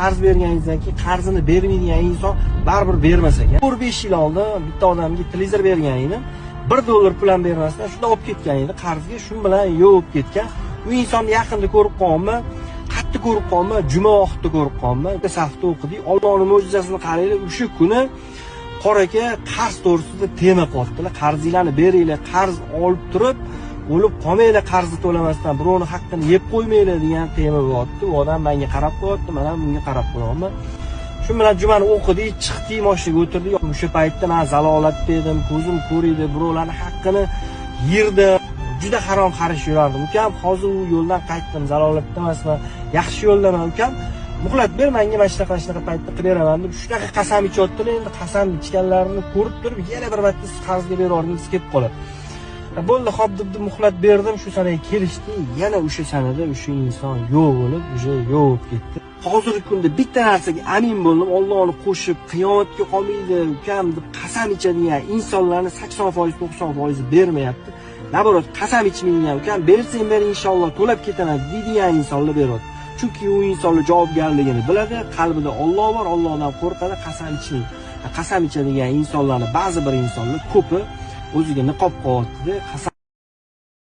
Qarz berganingizdan keyin qarzini bermaydigan inson baribir bermas ekan. 4-5 yil oldin bitta odamga televizor bergan edim. $1 pul ham bermasdan shunda olib ketgan edi qarzga, shu bilan yo'q ketgan. U insonni yaqinda ko'rib qolganman. Qattiq ko'rib qolman, juma vaqtida ko'rib qolman. Bitta safda o'qidik. Allohning mo'jizasini qaranglar, o'sha kuni qor aka qarz to'g'risida tema qilyaptilar. Qarzinglarni beringlar, qarz olib turib o'lib qolmanglar, qarzni to'lamasdan birovni haqqini yeb qo'ymanglar degan tema bo'lyapti. U odam menga qarab qo'yapti, men ham unga qarab qo'yapman. Shu bilan jumani o'qidik, chiqdik, mashinaga o'tirdik. O'sha paytda men zalolatda edim, ko'zim ko'r edi, birovlarning haqqini yerdim. Juda harom xarish yurardim. Ukam, hozir u yo'ldan qaytdim, zalolatda emasman, yaxshi yo'ldaman ukam. Muhlat ber menga, mana shunaqa shunaqa paytda qilib beraman deb shunaqa qasam ichyaptilar. Endi qasam ichganlarini ko'rib turib, yana bir marta siz qarzga berorgingiz kelib qoladi. Bo'ldi, hop deb muhlat berdim, shu sanaga kelishdi. Yana o'sha sanada o'sha inson yo'q bo'lib, o'sha yo'q bo'lib ketdi. Hozirgi kunda bitta narsaga amin bo'ldim, Allohni qo'shib qiyomatga qolmaydi ukam deb qasam ichadigan insonlarni 80% 90% bermayapti. Naborot qasam ichmaydigan ukam, bersang ber inshaalloh to'lab ketaman deydigan insonlar beryapti. Chunki u insonlar javobgarligini biladi, qalbida Alloh bor, Allohdan qo'rqadi, qasam ichmaydi. Qasam ichadigan insonlarni ba'zi bir insonlar ko'pi o'ziga niqob qo'yapti-da, qasam